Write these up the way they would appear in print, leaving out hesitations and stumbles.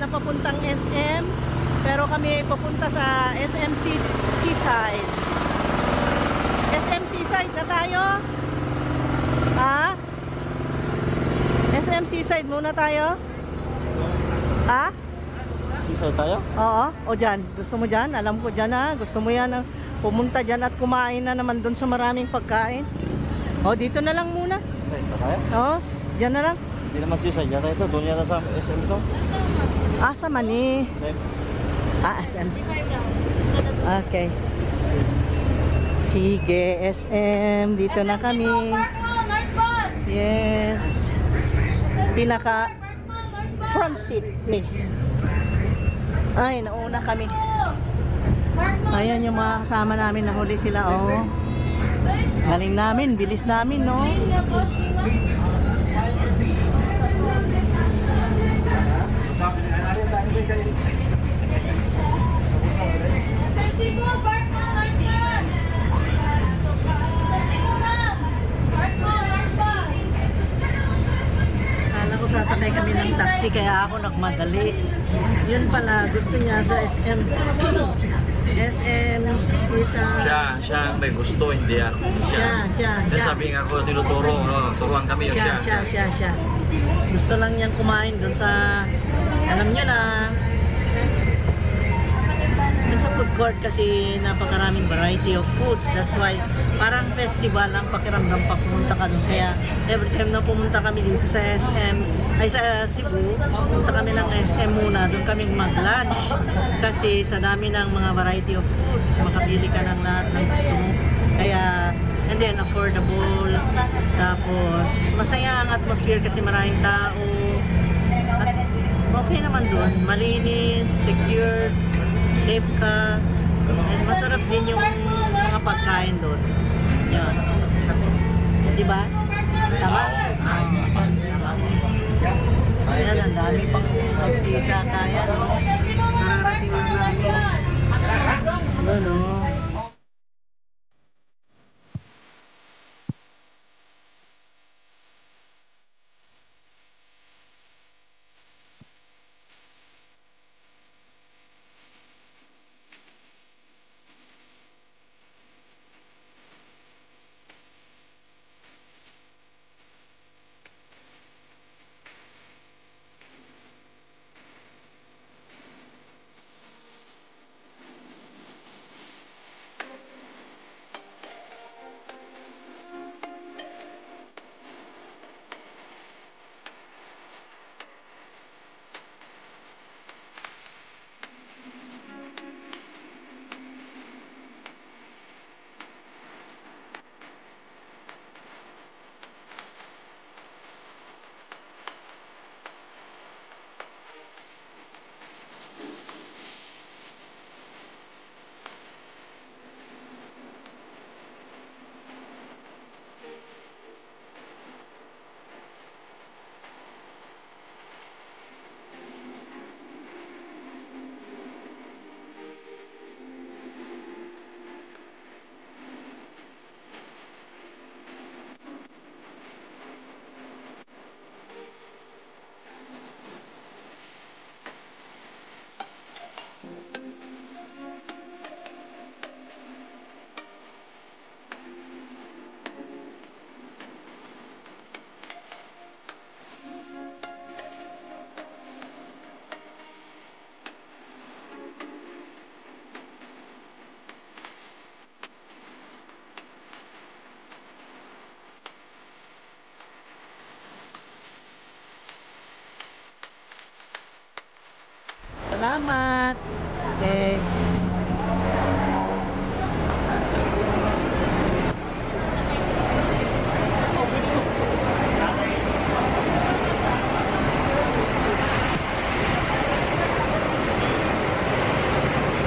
na papuntang SM. Pero kami papunta sa SM Seaside. SM Seaside na tayo. Ha? SM Seaside muna tayo. Ha? Seaside tayo? Oo. O dyan. Gusto mo dyan? Alam ko dyan ha. Gusto mo yan. Pumunta dyan at kumain na naman doon sa maraming pagkain. O dito na lang muna. Dito tayo? Oo. Dyan na lang. Hindi naman seaside yata ito. Doon yata sa SM ito. Sa Mani. SM. Okay. Sige, SM. Dito na kami. Yes. Pinaka front seat me. Ay, nauna kami. Ayan yung mga kasama namin. Nahuli sila, oh. Galing namin. Bilis namin, no? Kala ko sasakay kami ng taxi kaya ako nagmadali. Yun pala, gusto niya sa SM. SM isa. Siya ang may gusto, hindi ako. Siya. Sabi nga ako, tinuturo, no? Turuan kami yung Siya. Gusto lang niyang kumain dun sa, alam niyo na, dun sa food court kasi napakaraming variety of foods. That's why parang festival ang pakiramdam pag pumunta ka dun. Kaya every time na pumunta kami dito sa SM, ay sa Cebu, pumunta kami ng SM muna, dun kami mag-lunch. Kasi sa dami ng mga variety of foods, makapili ka ng lahat ng gusto mo. Kaya, and then affordable. Tapos, masaya ang atmosphere kasi maraming tao. At okay naman dun. Malinis, secure, safe ka. And masarap din yung mga pagkain doon. Yan. Diba? Tama? Ayan, ang dami pang magsisakaya, no? Nararating lang namin. Ano, no? Salamat. Okay.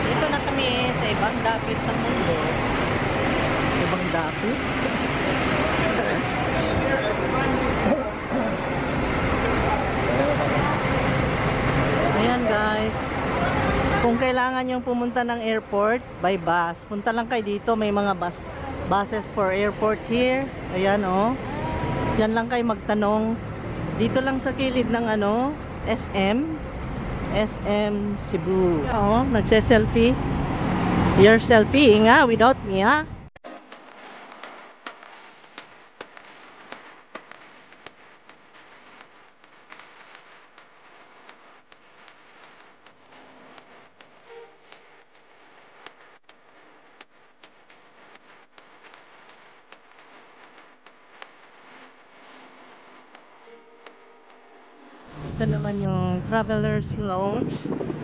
Dito na kami sa ibang dapit ng mundo. Ibang dapit? Ayan guys, kung kailangan yung pumunta ng airport by bus, punta lang kayo dito. May mga buses for airport here. Ayan oh. Diyan lang kayo magtanong. Dito lang sa kilid ng SM. SM Cebu. Oo, nagse-selfie. You're selfie nga without me, ha? Ito naman yung Traveler's Lounge.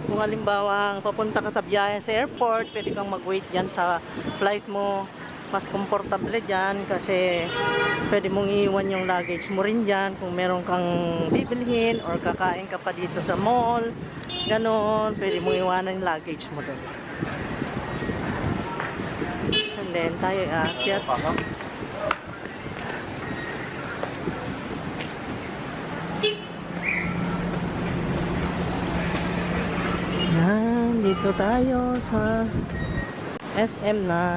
Kung halimbawa papunta ka sa biyahe sa airport, pwede kang mag-wait dyan sa flight mo. Mas komportable dyan kasi pwede mong iiwan yung luggage mo rin dyan. Kung meron kang bibilhin or kakain ka pa dito sa mall, ganon, pwede mong iwanan yung luggage mo doon. And then tayo aakyat. Yan, dito tayo sa SM na.